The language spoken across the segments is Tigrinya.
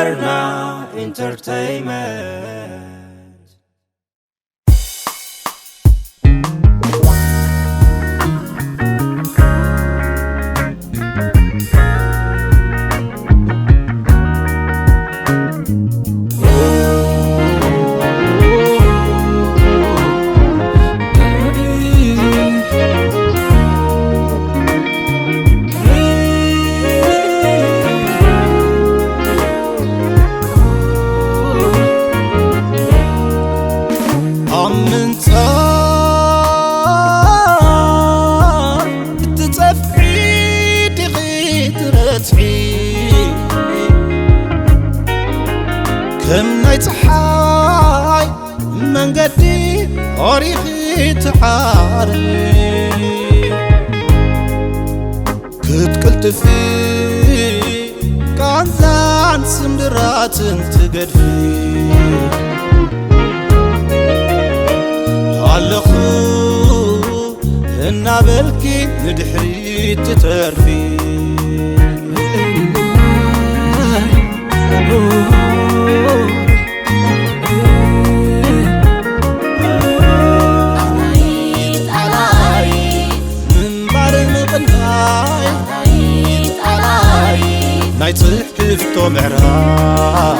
Arna Entertainment. ኣብ ምንጻር እትጸፍዒ ዲኺ ትረትዒ፣ ከም ናይ ጸሓይ መንገዲ ኦሪኺ ትዓሪ። ክትቅልጥፊ ቃንዛን ስምብራትን ትገድፊ፣ ኣለኹ እናበልኪ ንድሕሪት ትተርፊ። ምንባር ምቕናይ ናይ ጽሕፍቶ ምዕራፍ።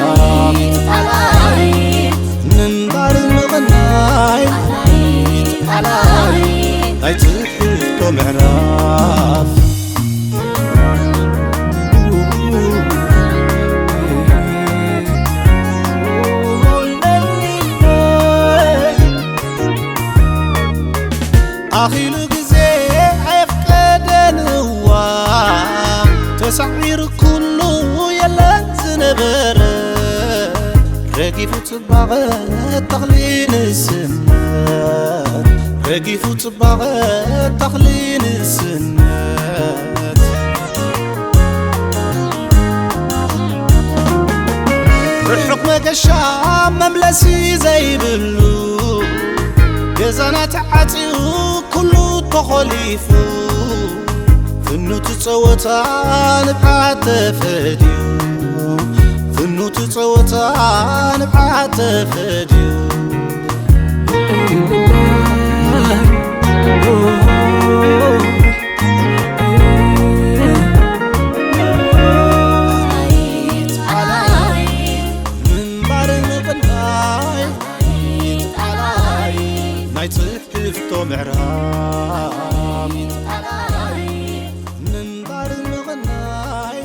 ምንባር ምቕናይ ናይ ጽሕፍቶ ምዕራፍ። ኣኺሉ ግዜ ኣየፍቀደን እዋ፣ ተሳዒሩ ኩሉ የለን ዝነበረ። ረጊፉ ጽባቐ ተኽሊ ንስነት፣ ረጊፉ ጽባቐ ተኽሊ ንስነት። ርሑቕ መገሻ መምለሲ ዘይብሉ፣ ገዛና ተዓጽዩ ኩሉ ተኾሊፉ፣ ፍኑት ጸወታ ንብዓት ተፈድዩ፣ ፍኑት ጸወታ ንብዓት ተፈድዩ። ምንባር ምቕናይ ናይ ጽሕፍቶ ምዕራፍ። ምንባር ምቕናይ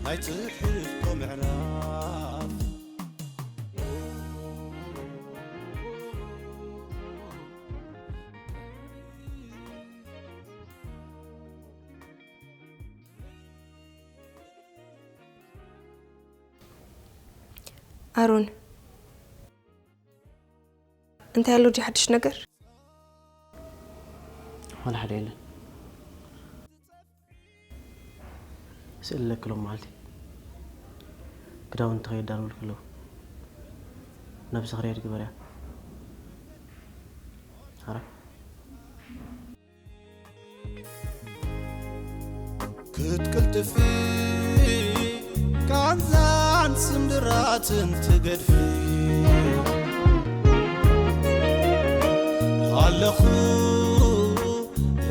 ናይ ጽሕፍቶ ምዕራፍ። ኣሮን፣ እንታይ ኣሎ ድዩ ሓድሽ ነገር? ዋላ ሓደ የለን። ስእሊ ለክሎም መዓልቲ ክዳውንቲ ከየዳለውልኪ ኣለዉ። ነብስኺ ሬድ ግበርያ። ኣረ። ክትቅልጥፊ ቃንዛን ስምብራትን ትገድፊ፣ ኣለኹ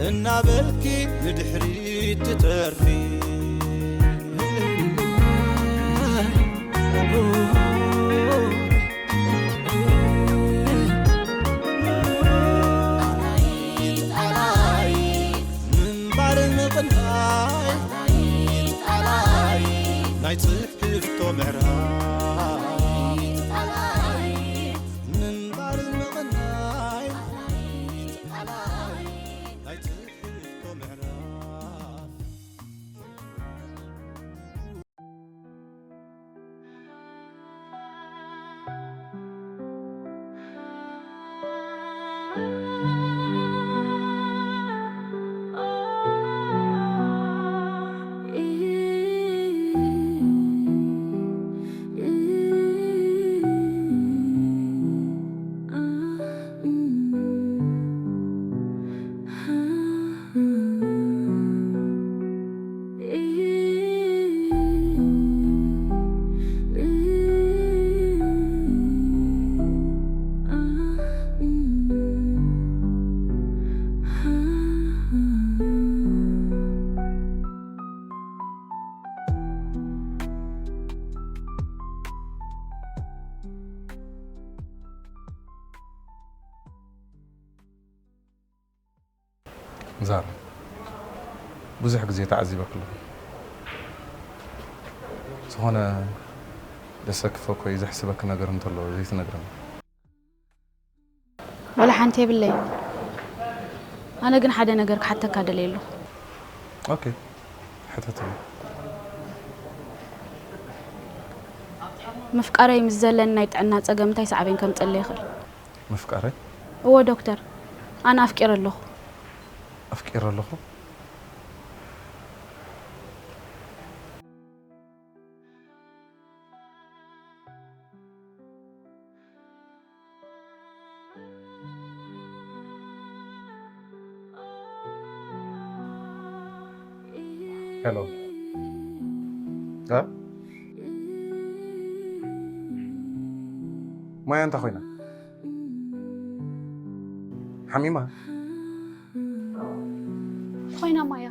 እናበልኪ ንድሕሪት ትተርፊ። ምንባር ምቕናይ ናይ ጽሕፍቶ ምዕራፍ። ምንባር ምቕናይ ናይ ጽሕፍቶ ምዕራፍ። ዛራ፣ ብዙሕ ግዜ ተዓዚበኪ ኣለኹ። ዝኾነ ዘሰክፈኪ ወይ ዘሕስበኪ ነገር እንተሎ ዘይትነግርኒ? ዋላ ሓንቲ የብለይን። ኣነ ግን ሓደ ነገር ክሓተካ ደልየ ኣለኹ። ኦኬ፣ ሕተትኒ። ምፍቃረይ ምስ ዘለኒ ናይ ጥዕና ጸገም እንታይ ሳዕቤን ከምጽእለይ ይኽእል? ምፍቃረይ? እወ ዶክተር፣ ኣነ ኣፍቂረ ኣለኹ። ኣፍቂረ ኣለኹ? ሄሎ። እ? ማያ እንታይ ኮይና? ሓሚማ? ኮይና ማያ።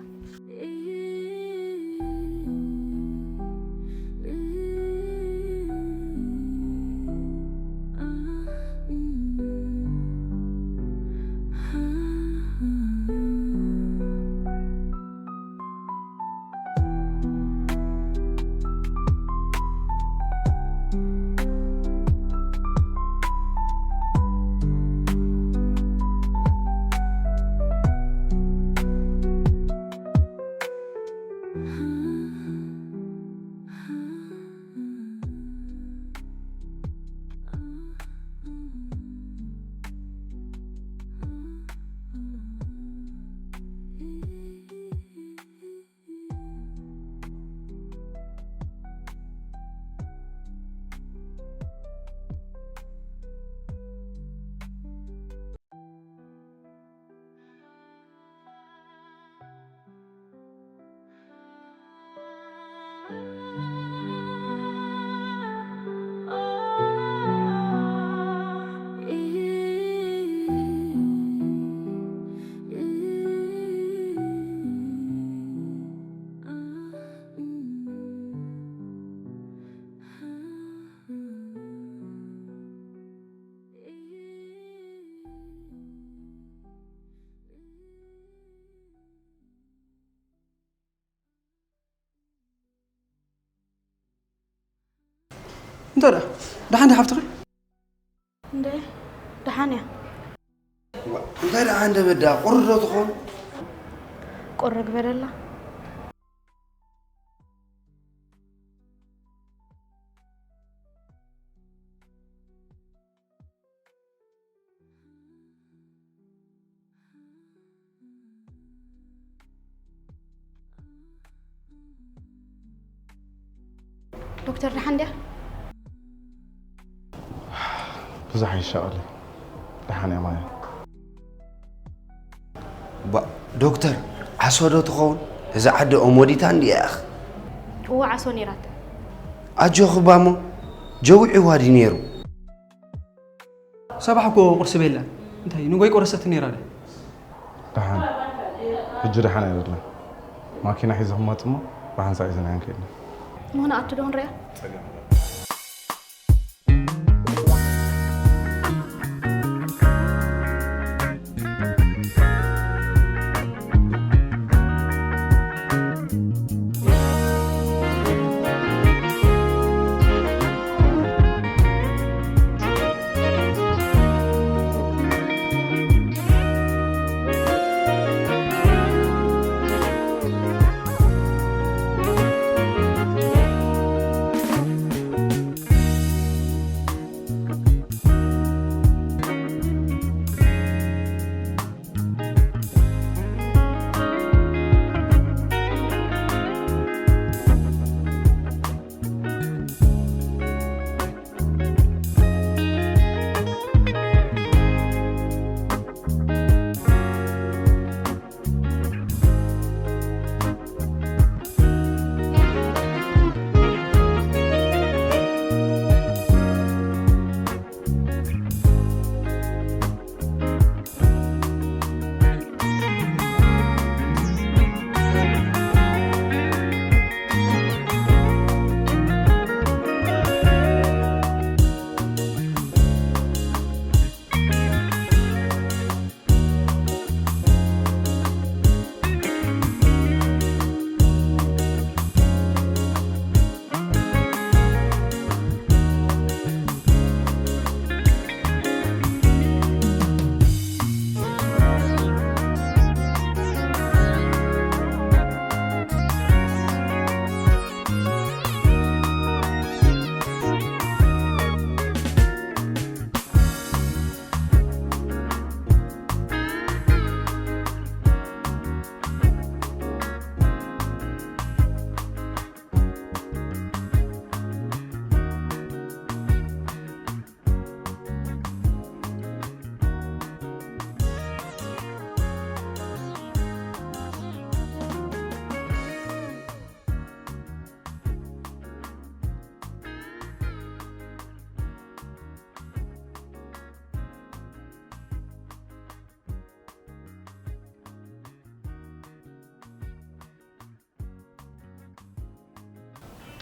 እንተ ደኣ ደሓን ዲ ሓፍትኺ? እንደ ደሓን እያ። እንታይ ደኣ እንደ በዳ ቁሪ ዶ ትኾን? ቁሪ ግበረላ። ዶክተር ደሓን ድያ? ብዙሕ ኣይሻቐለ። ደሓን እያ ማያ። ባ ዶክተር ዓሶ ዶ ትኸውን? እዛ ዓዲ ኦሞዲታ እንድያ ኢኽ። እወ ዓሶ ነይራታ። ኣጆኺ ባሞ ጀዊዕዋ ድዩ ነይሩ? ሰባሕ እኮ ቁርሲ በላን እንታይ ንጎይ ቆረሰት ነይራ ደ ደሓን ሕጂ ደሓን ኣይደለን። ማኪና ሒዘ ክመጽ እሞ ብሓንሳእ ሒዘናዮ ንከይድ። ሞሆነ ኣቱ ዶ ንሪኣ?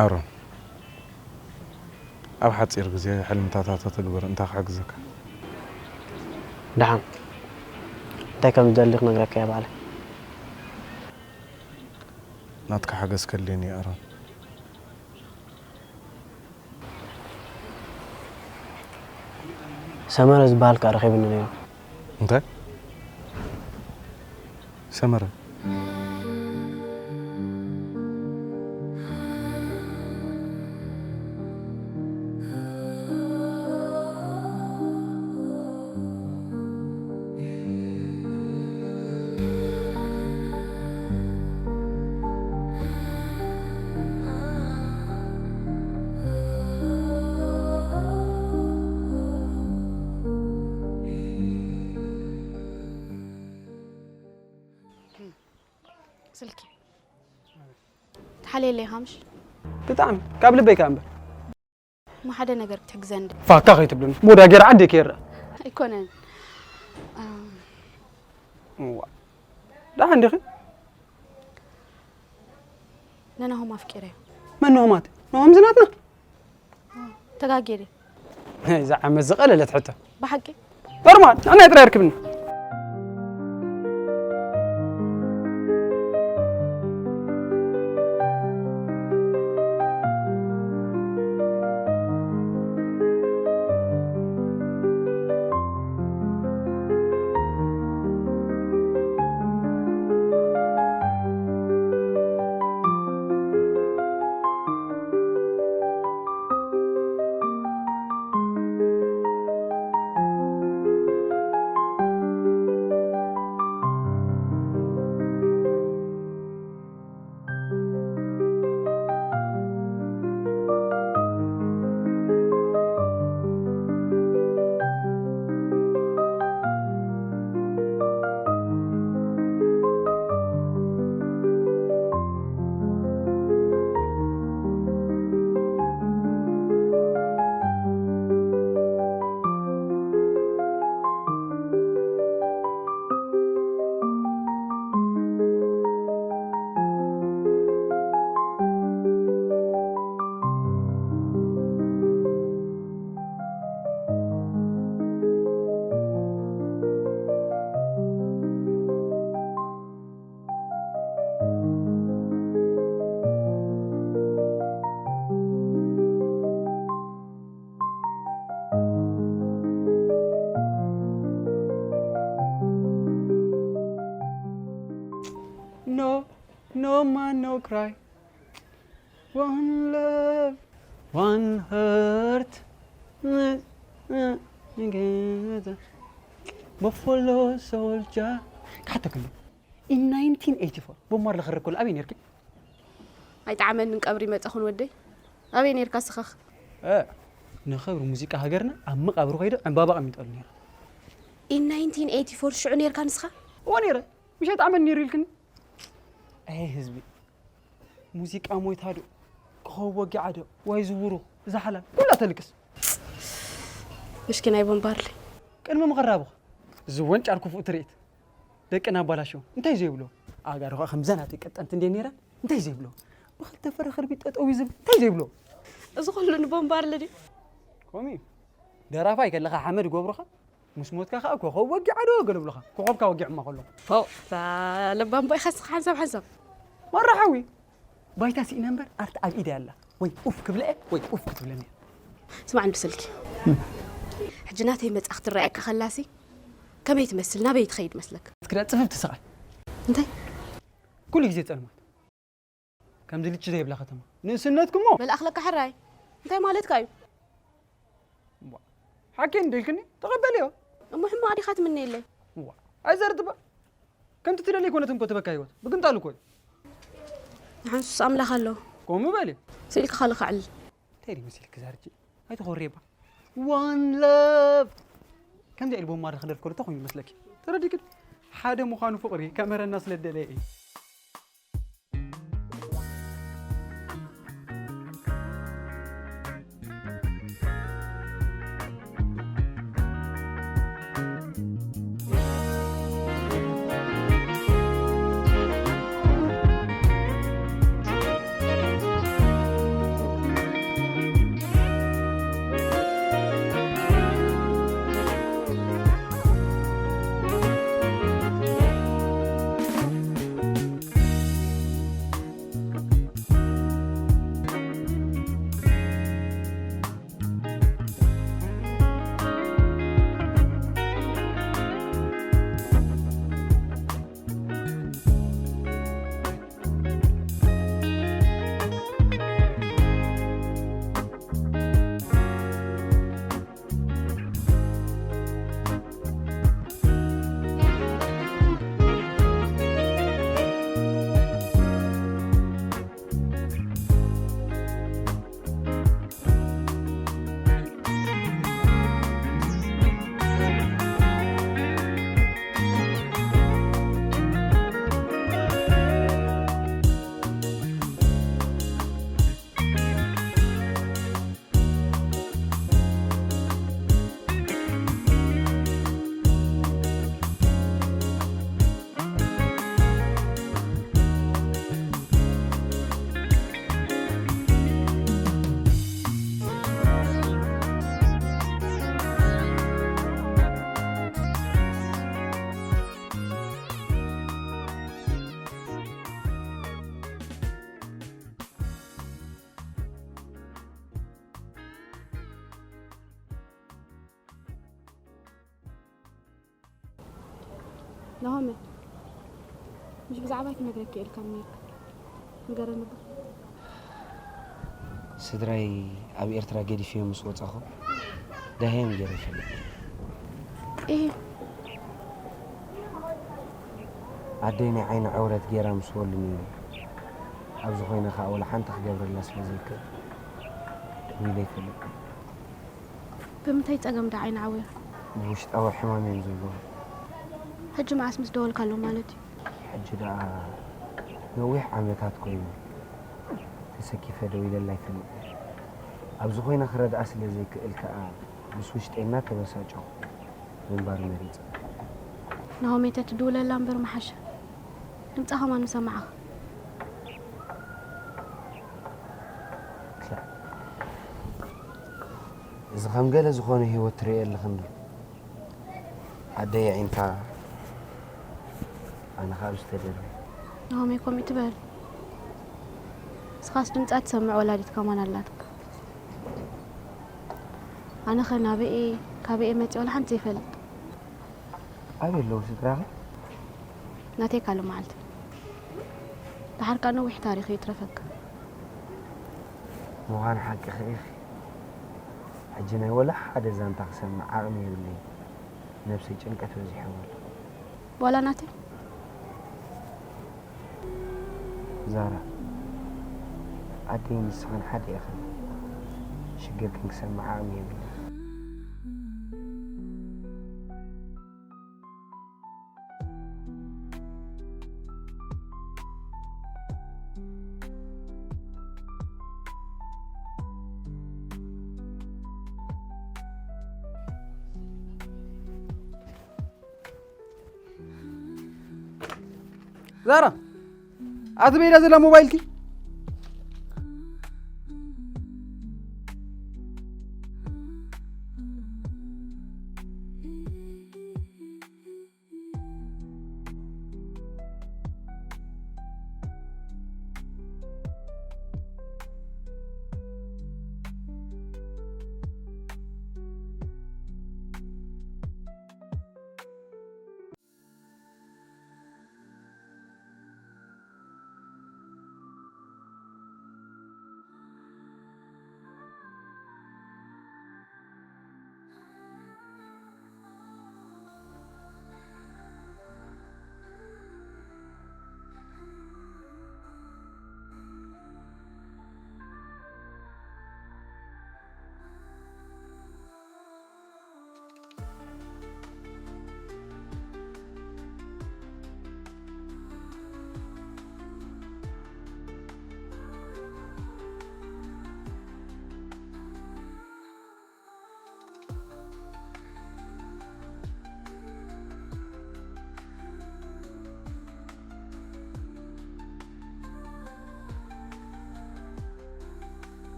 ኣሮን፣ ኣብ ሓጺር ግዜ ሕልምታታ ተተግብር እንታይ ክሕግዘካ? ደሓን እንታይ ከም ዝደሊ ክነግረካ እየ ባዕለይ። ናትካ ሓገዝ ከድልየኒ እዩ ኣሮን። ሰመረ ዝበሃል ከኣ ረኺብኒ ነይሩ። እንታይ? ሰመረ? ስልኪ ተሓልየለይ ኢኻ ምሽ? ብጣዕሚ ካብ ልበይ ከኣ እምበር። እሞ ሓደ ነገር ክትሕግዘኒ ደ ፋካ ከይትብልኒ ሞዳ ገይረ ዓዲ ከይረ ኣይኮነን። እዋ ደሓን ዲኺ? ነናሆም ኣፍቂረዮ። መን ነሆማት? ነሆም ዝናትና? ተጋጌደ። እዛ ዓመት ዝቐለለት ሕቶ። ብሓቂ ኖርማል ንሕና ጥራይ ርክብና። No, no man, no cry. One love, one heart. Buffalo soldier. ካሕተክሉ in nineteen eighty-four ቦማር ለኸረከሉ ኣበይ ነርኪ? ኣይጠዓመንን ቀብሪ መጸኹን ወደይ። ኣበይ ነርካ ስኸኽ? ንኸብሪ ሙዚቃ ሃገርና ኣብ መቃብሩ ከይደ ዕምባባ ቀሚጠሉ ነይረ። In nineteen eighty-four ሽዑ ነርካ ንስኻ? እዎ ነይረ። ምሸት ዓመት ነይሩ ኢልክኒ። ኣይ ህዝቢ፣ ሙዚቃ ሞይታ ዶ ክኸው ወጊዓ ዶ ዋይ ዝውሩ እዛ ሓላል ኩላ ተልቅስ። ምሽኪናይ ቦምባርሊ። ቅድሚ ምቕራብኹ እዚ ወንጫል ክፉእ ትርኢት ደቅና ኣባላሸው እንታይ ዘይብሎ? ኣጋሩ ኸ ከምዘን ኣቲ ቀጠንቲ እንዴ ነይረን እንታይ ዘይብሎ? ብኽልተ ፍረ ኽርቢት ጠጠው ይዝብ እንታይ ዘይብሎ? እዚ ኩሉ ንቦምባርሊ ድዩ? ኮሚ ደራፋይ ከለኻ ሓመድ ገብሩኻ ምስ ሞትካ ኸኣ ኮኸብ ወጊዓ ዶ ገለብሉኻ ኮኸብካ ወጊዕማ ከሎ። ፎ ለባም ቦይ ኸስኻ ሓንሳብ ሓንሳብ። ማራ ሓዊ ባይታ ስኢነ እምበር ኣርቲ ኣብ ኢደ ኣላ። ወይ ኡፍ ክብለ እየ ወይ ኡፍ ክትብለኒ እያ። ስማዕ እንዱ ስልኪ ሕጂ ናተይ መጻ ክትረኣየካ ከላሲ ከመይ ትመስል ናበይ ትኸይድ መስለክ? ክትክዳ ጽፍፍ ትስቓይ። እንታይ? ኩሉ ግዜ ጸልማት ከምዚ ልቺ ዘይብላ ከተማ ንእስነትኩሞ መልኣኽለካ ሕራይ እንታይ ማለትካ እዩ? ሓቂ እንዲልክኒ ተቐበልዮ። እሞ ሕማቕ ዲኻ ትምነየለይ? ኣይዘርጥባ ከምቲ ትደሊ ይኮነትን ኮ ተበካ ህይወት ብግምጣሉ ኮ እዩ። ንሓንሱስ ኣምላኽ ኣሎ። ከምኡ በሊ። ስኢልካ ካልእ ከዕል። እንታይ ድዩ መሲልክ ዛርጂ? ኣይትኾርየባ። One love ከምዚ ኢልቦም ማሪ ክደርፍ ከሎ እንታይ ኮይኑ ይመስለኪ? ተረዲእኪ ዶ? ሓደ ምዃኑ ፍቕሪ ከምህረና ስለ ዝደለየ እዩ። ናሆመ፣ ምሽ ብዛዕባይ ክነግረኪ እየ ኢልካኒ ነይርካ። ንገረኒ እባ። ስድራይ ኣብ ኤርትራ ገዲፈዮም ምስ ወጻኹ፣ ደሃዮም ገይረ ይፈልጥ። እሂ። ኣደይ ናይ ዓይኒ ዕውረት ገይራ ምስ በሉኒ፣ ኣብዚ ኮይነ ከኣ ወላ ሓንቲ ክገብረላ ስለ ዘይክእል፣ ደው ኢለ ይፈልጥ። ብምንታይ ጸገም ደኣ ዓይኒ ዓዊራ? ብውሽጣዊ ሕማም እዮም ዝብልዎ። ሕጂ መዓስ ምስ ደወልካሎም ማለት እዩ? ሕጂ ደኣ ነዊሕ ዓመታት ኮይኑ፣ ተሰኪፈ ደው ኢለላ ኣይፈልጥን። ኣብዚ ኮይነ ክረድኣ ስለ ዘይክእል ከኣ፣ ምስ ውሽጠይ እናተበሳጨኹ ምንባር መሪጸ። ናሆመይ፣ ተትድውለላ እምበር ምሓሸ። ድምጻ ከማን ምሰማዕኻ። ክላእ። እዚ ከም ገለ ዝኾነ ህይወት ትርእዮ ኣለኽን ዶ? ኣደይ ኣዒንታ፣ ኣነ ኸኣ ኣብዚ ተደርበ። ናሆመይ፣ ከምኡ ትበል። ንስኻስ ድምጻ ትሰምዕ ወላዲት ከማን ኣላትካ። ኣነኸ ናበይ እየ፣ ካበይ እየ መጺአ ወላ ሓንቲ ዘይፈልጥ። ኣበይ ኣለዉ ስድራኺ? ናተይ ካልእ መዓልቲ። ደሓር ከኣ ነዊሕ ታሪኽ እዩ ይትረፈካ። ምዃኑ ሓቅኺ ኢኺ። ሕጂ ናይ ወላ ሓደ ዛንታ ክሰምዕ ዓቕሚ የብለይን። ነብሰይ ጭንቀት በዚሕዎ ኣሎ። ዋላ ናተይ? ዛራ፣ ኣደይ ንስኽን ሓደ ኢኽን። ሽግርክን ክሰምዕ ዓቕሚ የብለይን። ዛራ፣ ኣቲ በይዳ ዘላ ሞባይልኪ?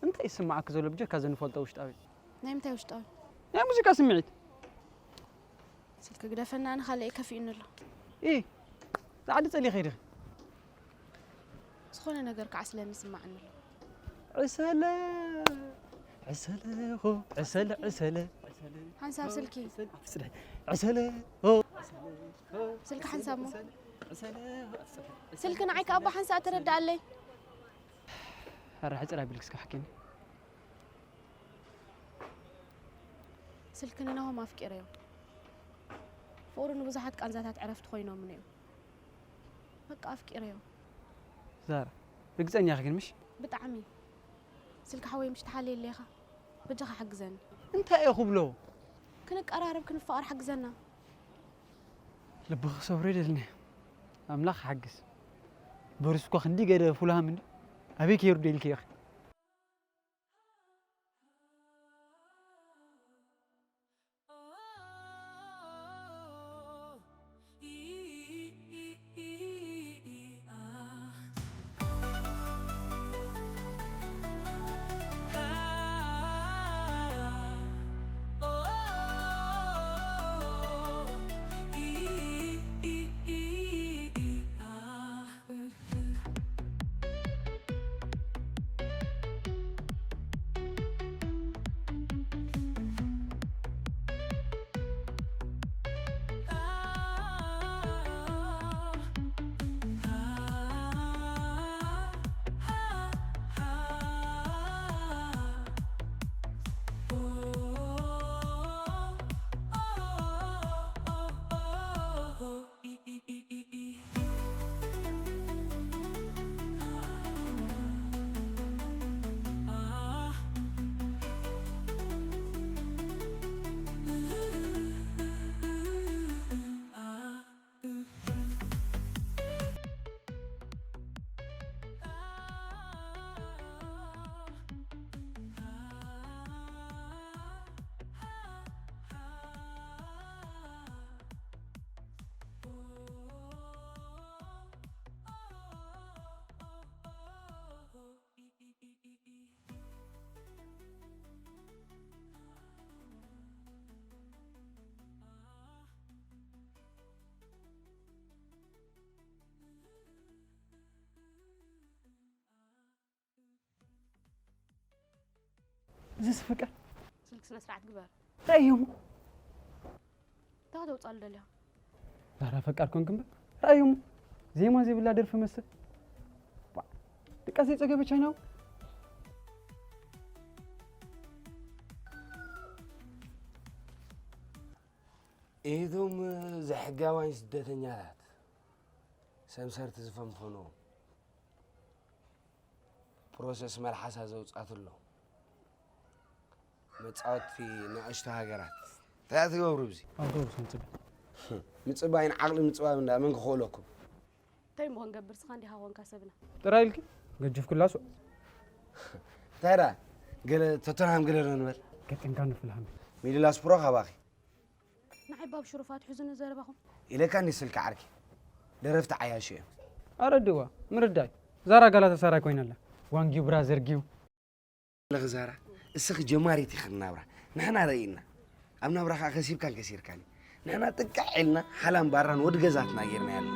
እንታይ ይስምዓኪ ዘሎ ብጀካ እዚ ንፈልጦ ውሽጣዊ? ናይ ምንታይ ውሽጣዊ? ናይ ሙዚቃ ስምዒት። ስልኪ ግደፈና፣ ኣነ ካልእ ከፊኡኒ ኣሎ። ኢ፣ ጻዕዲ ጸሊኺ ዲኺ? ዝኾነ ነገር ከዓስለኒ ይስምዓኒ ኣሎ። ዕሰለ፣ ዕሰለ፣ ሆ፣ ዕሰለ፣ ዕሰለ። ሓንሳብ ስልኪ። ዕሰለ፣ ሆ። ስልኪ ሓንሳብ እሞ። ስልኪ ንዓይ ከኣ እባ ሓንሳብ ተረድኣለይ። ኣረ ሕጽር ኣቢልኪ እስከ ሓኪኒ። ስልኪ ንናሆም ኣፍቂረዮ። ፍቕሩ ንብዙሓት ቃንዛታት ዕረፍቲ ኮይኖምኒ እዮም። በቃ ኣፍቂረዮ። ዛራ፣ ርግጸኛ ኢኺ ግን ምሽ? ብጣዕሚ። ስልኪ ሓወይ ምሽ ተሓልየለይ ኢኻ? በጃኻ ሓግዘኒ። እንታይ እየ ክብሎ? ክንቀራረብ ክንፋቐር ሓግዘና። ልብኺ ክሰብሮ ይደልኒ። ኣምላኽ ሓግዝ። በርሱ እኳ ክንዲ ገደ ፍሉሃም እንዲ ኣበይ ከይሩ ደልኪ ኢኺ? እዚስ ፍቅር? ስልክ ስነ ስርዓት ግበር። ረእዮሞ። እንታይ ከተውፅኣሉ ደሊኻ? ዛራ ፈቃር ኮንክ እምበር። ረእዮሞ። ዜማ ዘይብላ ደርፊ መስል። ባ-፣ ድቃስ የጸገበ ቻይናዊ። እቶም ዘይሕጋውያን ስደተኛታት ሰምሰርቲ ዝፈንፈንዎም ፕሮሰስ መልሓሳ ዘውጻትሎ መጻወቲ ንኣሽቱ ሃገራት እንታይ ትገብሩ? እዚ ኣብ ገብሩ ንጽበ። ምጽባይን ዓቕሊ ምጽባብ እንዳ መን ክኽእለኩም? እንታይ እሞ ክንገብር፣ ስኻ እንዲኻ ኮንካ ሰብና። ጥራይ ኢልኪ ገጅፍ ኩላሶ። እንታይ ደኣ፣ ገለ ቶተንሃም ገለ ዶ ንበል? ገጢምካ ንፍልሃም። ሚድላስብሮ ካባኺ። ንዓይ ባብ ሽሩፋት ሕዙኒ ዘረባኹም። ኢለካ እንዲ ስልኪ ዓርኪ። ደረፍቲ ዓያሹ እዮም። ኣረድዋ፣ ምርዳይ። ዛራ ጋላታሳራይ ኮይና ኣላ። ዋንጊው ብራዘር ጊው። ለኽ ዛራ፣ እስኺ ጀማሪት ኢኺ ናብራ። ንሕና ረኢና። ኣብ ናብራ ኸዓ ከሲብካን ከሲርካን እዩ። ንሕና ጥቅዕ ኢልና ሓላን ባራን ወዲ ገዛትና ጌርና ያለና።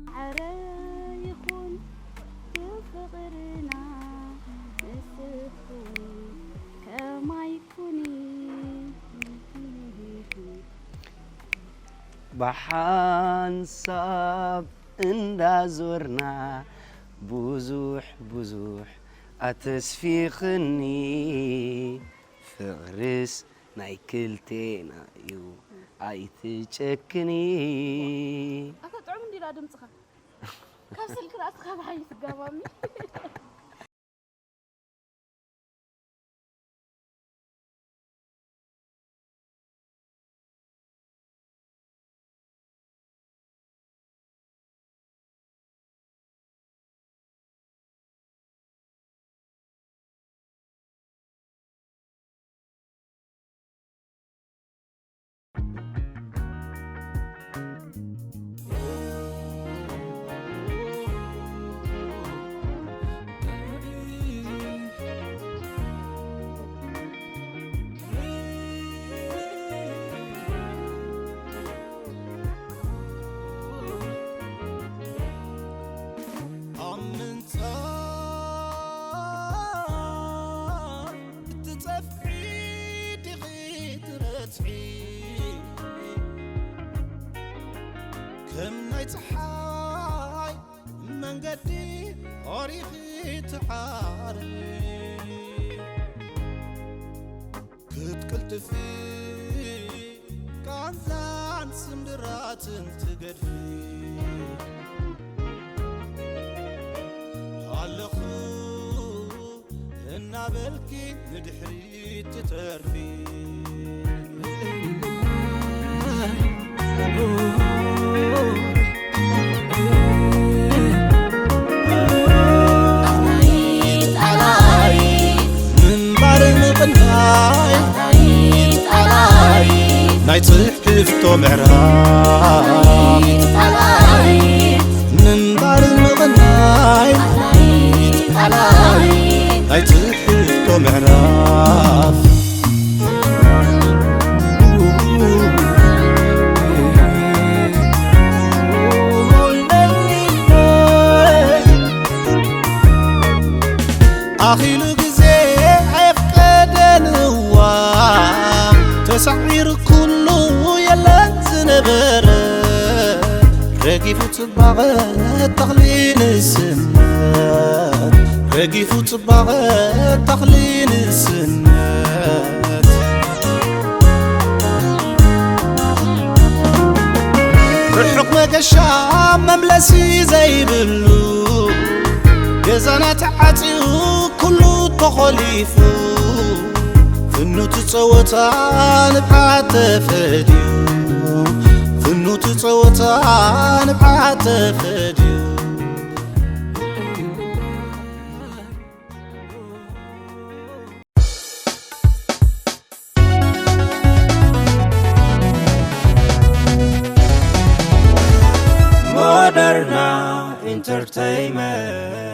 ማዕረ ይኹን ብፍቕርና ንስኹም ከማይ ኩኒ። ብሓንሳብ እንዳዞርና ብዙሕ ብዙሕ ኣተስፊኽኒ። ፍቕርስ ናይ ክልቴና እዩ፣ ኣይትጨክኒ። ኣታ ጥዑም እንዲላ ድምፅኻ። ካብ ስልኪ ራስኻ ብሓይሊ ትጋባሚ። ኣብ ምንጻል ትጸፍሒ ዲኺ ትረትሒ? ከም ናይ ጸሓይ መንገዲ ኦሪኺ ትዓርፊ። ክትቅልጥፊ ቃንዛን ስምድራትን ትገድፊ። ኣለኹ እናበልኪ ንድሕሪት ትተርፊ። ምንባር ምቕናይ ናይ ጽሕፍቶ ምዕራፍ። ምንባር ምቕናይ ናይ ጽሕፍቶ ምዕራፍ። ኣኺሉ ግዜ ኣየፍቀደን እዋ ተሳዒሩ ኩሉ የለን ዝነበረ። ረጊፉ ጽባቐ ተኽሊ ንስነት፣ ረጊፉ ጽባቐ ተኽሊ ንስነት። ሻም መምለሲ ዘይብሉ ገዛና ተዓጽዩ ኩሉ ተኾሊፉ ፍኑት ጸወታ ንብዓት ተፈድዩ ፍኑት ጸወታ ንብዓት ተፈድዩ Moderna Entertainment